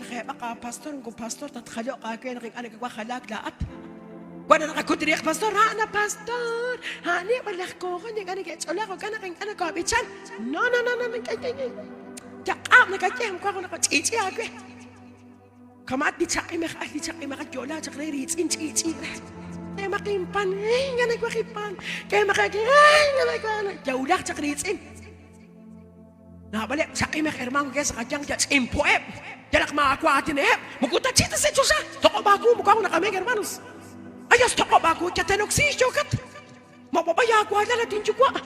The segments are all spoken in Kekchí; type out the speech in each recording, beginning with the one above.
Lajeeb'aq aapastor, moko pastor tatjaloq aawe naq ink'a' nakawaj jalaak laa'at. Wan naq naqakut riiq pastor, a'an a pastor, a'aneb' laj koojon ink'a' neke'ch'olaak jo'kan naq ink'a' nokoob'ichan. No, no, no, no, ink'a' ink'a' ink'a'. Yaq'aab' nakaye, moko jun ch'iich'i aawe. Kama'at li chaq'imej al, li chaq'imej al yo'la chaq re riitz'in ch'iich'i re. K'eemaq inpan, ink'a' nawaj inpan. K'eemaq ink'a' nawaj. Yawulaj chaq riitz'in. Naab'aleb' chaq'imej hermano ke sa' qayanq yal ch'inpo'eb', yalaq maawa' aatineheb', moko tachii ta sa' choxa, toq'ob' aawu moko a'un naqameg hermanos. Ayos toq'ob' aawu, yatenoksi xyookat. Ma b'ab'ay aawaalal at inyuwa'.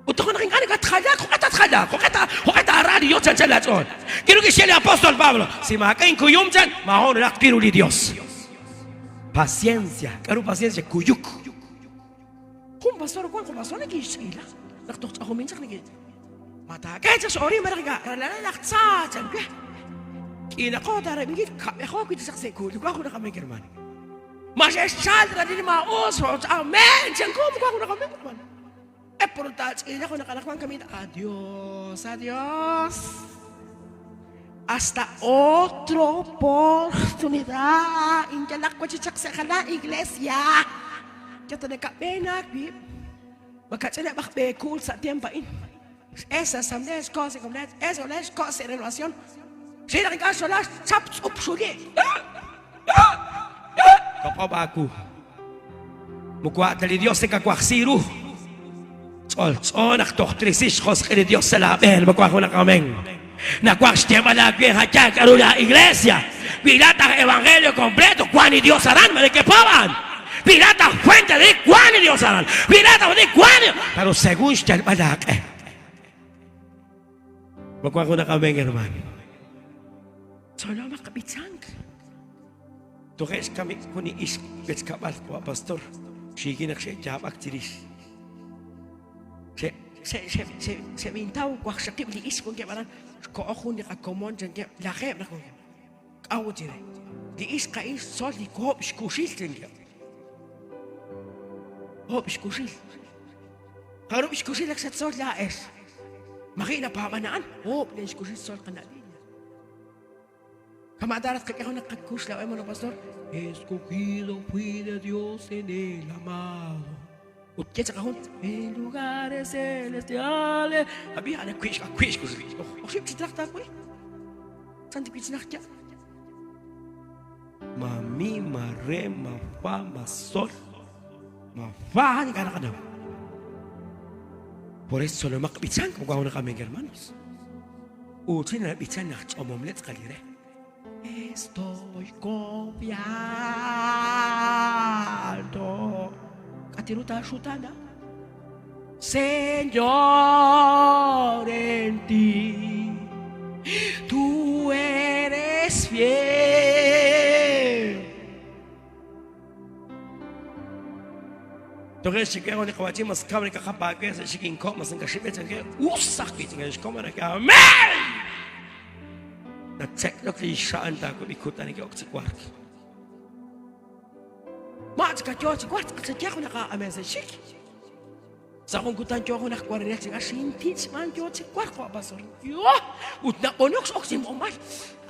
Ut toja' naq ink'a' nakatjalaak, jo'q'e tatjalaaq, jo'q'e ta jo'q'e taara li Dios chi anchal laach'ool. Kiru kixye li apóstol Pablo, si maak'a' inkuyum chan, maajo'un raj twil ru li Dios. Paciencia, k'aru paciencia? Kuyuk. Jun pastor wank jun pastor neke'xch'ila naq toj ch'ajomin chaq neke' ma taak'e chaq x'ori malaj ink'a' ralal laj tza chan we. K'iilaqo taarab'inkil kab'ejo wi' chaq sa' kuul wank junaq amén hermano. Ma xe'xchal ralil maa'us amén chanku wank junaq amén hermano. E por taach'ila junaq anaqwan kamit adiós adiós. Hasta otra oportunidad inyalaq wa chi chaq sa' jalan iglesia. Yatana kab'een aawib', makach'ineb' aj b'eekuul sa' tiempo a'in. Esa asamblea xko sa' comunidad, esa asamblea xko sa' renovación. Xi naq ink'a' xolax chap tz'up xuli. Toq'ob' aawu. Moko a' ta li Dios nakawajsi ru. Ch'olch'o naq toj trisi xjosq'il li Dios sa' laa b'een, moko ajunaq amén. Nawaj xyeeb'al aawe jayaal k'aru laa iglesia. Wi laa'at aj evangelio completo, wank li Dios aran, ma nekepaab' a'an? Wi laa'at aj fuente de wank li Dios aran. Wi laa'at aj wank li Pero según xyalb'al aaq'e. Moko ajunaq amén, hermano. Tzolomaq b'ichank. Toje' xkamik jun li ixq wechkab'al qawa' pastor, xiikin naq xe'yaab'ak chirix. Xe'b'intaw waqxaqib' li ixq wankeb' aran, xkoho jun li qakomon chankeb', lajeeb' naq wankeb'. K'a'ut chire? Li ixq a'in xtzol li koob' xkuxil chankeb'. Koob' xkuxil. Jarub' xkuxil ak xatzol laa'ex? Maji' napaab'an a'an, oob' len xkuxil xtzol qana' Lidia. Kama' taaraj qak'e junaq qakux laa'o, hermano pastor. Escogido fui de Dios en el amado. Ut ye chaq jun en lugares celestiales. Ab'i, ana kuix, kuix, kuix. Oxib' chi traj taak'ul. Santi wichnaj ya. Ma mi, ma re, ma fa, ma sol, ma fa, ink'a' naqanaw. Por eso tzolomaq b'ichank, moko a'un naq amén, hermanos. Uuchin nab'ichan naq ch'omomle tz'aqal li re. Estoy confiado. K'atiru taaxutana. Señor, en ti. Tú eres fiel. Toje' xik'e jun li qawa'chin mas kaw nikaqap aawe sa' xikinko' mas nakaxib'e chanke us ajwi' chanke xkoma nake amén natzeklok li xa'an taawib' ikutan neke'ok chi wark Ma' chik yo chi wark chaye junaq amén sa' xik sa' jun kutan yo junaq warinel chi xintich xb'aan yo chi wark jo' pastor yo ut nab'onok x'ok chi b'omal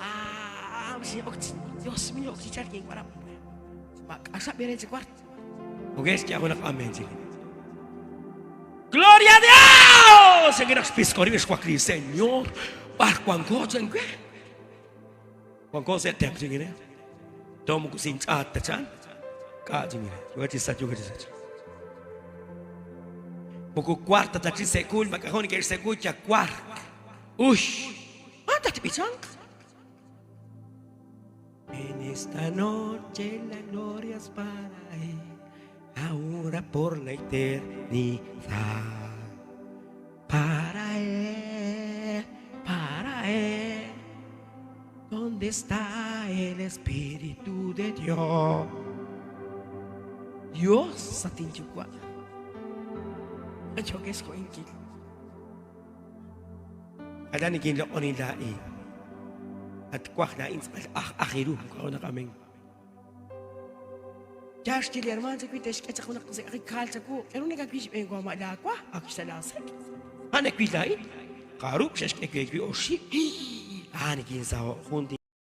ah xin'ok chi Dios mío ok chi chalk inwarab' ma k'axab' re chi wark Ok, xye junaq amén chik. Gloria a Dios! Xe'kiraj xpisk'o rib' xwakli, Señor, b'ar wanko chan we? Wanko sa' tem chik re. To moko sinch'aat ta chan. K'a' chik re. Yuka chi sach, yuka chi sach. Moko kwarta ta chi sekul, mak'ajo' neke'xseku ya kwark. Ux! Ma tatb'ichanq? En esta noche la gloria es para él, ahora por la eternidad. Para él, para él. ¿Dónde está el Espíritu de Dios? Dios sa tinyuwa'. Achokex jo'inkil. Aran nikinloq'oni laa'in. At waj laa'in tz'aqal aj aj iru. Moko amén. Yaal xye li hermaan chawi te'xk'e chaq junaq sek'aqik kaal chawu. K'aru nakawil xb'een wa ma laawa ak xsa' laasek? A'an nawil laa'in. Jarub' xe'xk'e we wi' oxib'. Ah, nikinsaho' jun.